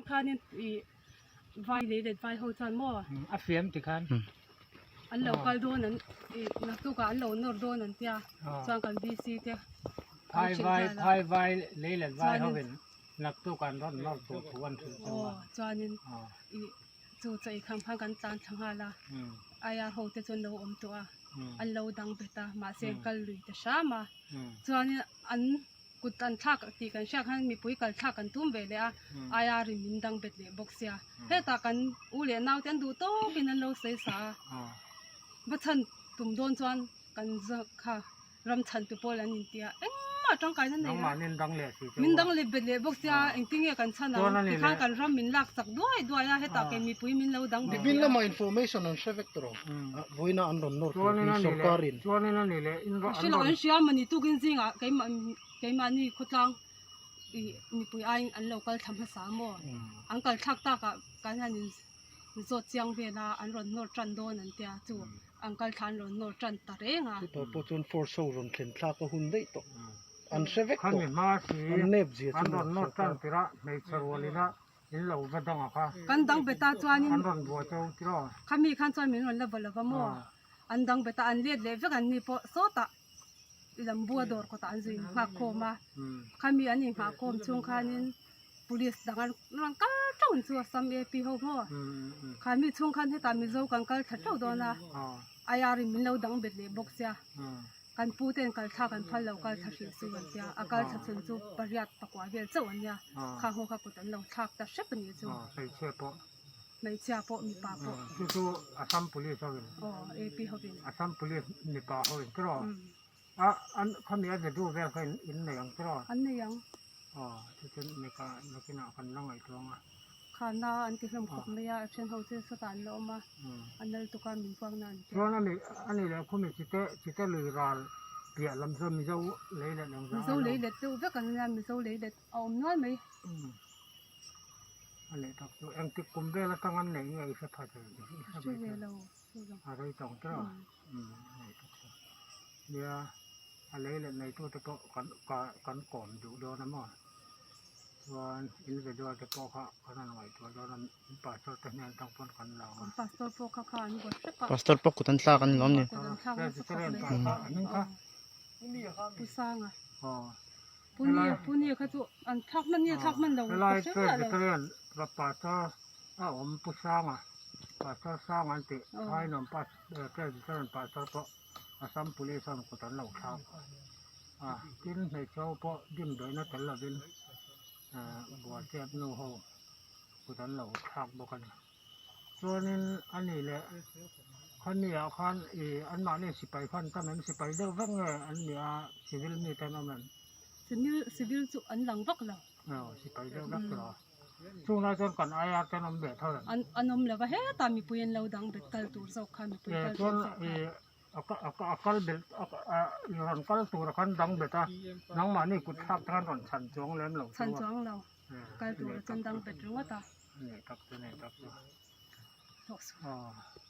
khanin i vai lei let vai ho chuan maw a fiam ti khan an lo kal dawn an i naktukah an lo nawr dawn an tia chuan kan VC te phai vai phai vai lei let vai hovin naktuk an rawn nawr tur thu an hrilh chu a chuanin i chu chaw ei kham khan kan tlan thla nghal a IR ho te chu an lo awm tawh a an lo dang bet a mahse an kal lui ta hram a chuanin an Kut an thlak tih kan hriat khan mipui kal thlak kan tum ve leh a, IR in min dang bet leh bawk sia. Hetah kan u leh nau te an duh tawkin an lo sawi sa a, va chhan tum dawn chuan kan kha ram chhan tu pawl an intia engmah tangkaina nei lo. Min dang leh bet leh bawk sia engtin nge kan chhan ang tikhan kan ram min lak chak duai duai a, hetah kei mipui min lo dang bet leh a. Lama information an hre vek tawh vawiina an rawn nawr tur hi sorkarin. Hre lo an hria mawni tukin zingah keimah keimahni khawtlang ih mipui aiin an lo kal thla hmasa maw an kal thlak takah kan han in zawt chiang vel a an rawn nawr tan dawn an tia chu an kal thla an rawn nawr tan ta reng a. Chutah pawh chuan force ho rawn thlen thlak a hun daih tawh an hre vek Khami tawh hma si an nep zia chu an rawn maw nawr tan sorkar. tirh a hmeichhe rualina in lo va dang a kha. Kan dang beta chuanin an rawn buai chau tiraw. Khami khan chuan min rawn la va lova maw. An dang bet a, an let leh vek an ni pawh sawtah Lambua dawr kawtah an zui nghak khawm a, khami an inghah khawm chhung khanin police dang an rawn kal teuh ang chu Assam AP ho maw khami chhung khan hetah Mizo kan kal thla teuh dawn a, IR in min lo dang bet leh bawk sia, kan pu ten kal thlak an phal lo kal thla hrih su an tia, a kal thla chhun chu pariat pakua vel chauh an nia, khang ho kha kut an lo thlak ta hrep a nih chu. Hmeichhia pawh mipa pawh. Chu chu Assam Police ho in. Aw AP ho in. Assam Police mipa ho in tiraw? A an khami a vedu vel kha in nei ang tiraw? An nei ang. Aw chu chu nika nakinah kan la ngaihtuah ang a. Khana an ti hlawm khawp mai a, a then ho chu sawtah an la awm a, a nal tuk a min vuakna an ti. Chuan ani ani leh khumi chite chite lui ral piah lam chu Mizo lei let ang Mizo lei let deuh vek an nia, Mizo lei let a awm nual mai. A neih tak chu engtik kum vel atang an neih nge i hre pha thei i hre mai thei lo a rei tawng tawh a a neih tak chu nia a lei leh neitu te pawh kan ka kan kawm duh dawn a maw chuan in video te pawh kha kan han ngaihtuah dawn a in pastor te hnen atang pawn kan la ang a pastor pawh kha kha an buat hrep a pastor pawh kut an thlak an ni lawm ni kut an thlak nasa khawp mai pastor a hming kha pu sanga aw Punia Punia kha chu an thlak hman nge thlak hman lo ka Helai hre miah lo. Presbyterian Pastor a awm Pu Sanga Pastor Sanga an tih Thainawm Presbyterian Pastor pawh Assam Police ho kut an lo thlak a tin hmeichhe ho pawh dimdawihna tel lovin Bualchep nu ho kut an lo thlak bawk a ni. Chuanin a ni leh khawni ah khan ih anmahni sipai khan tam em sipai deuh vek nge an ni a civil mi te an awm em? Civil civil chu an lang vak lo. Aw sipai deuh vek tawh a chung lai chuan kan IR te an awm ve tho em? An an awm lo va hetah mipui an lo dang bet kal tur zawk kha mipui kal tur zawk kha. Chuan ih a kal belh i rawn kal tur a khan dang bet a nangmahni kut thlak te khan rawn chhan chuang lem lo chu a. Chhan chuang lo. Kal tur a chuan dang bet ringawt a. Nei tak chu nei tak chu. Thawh suh. Aw.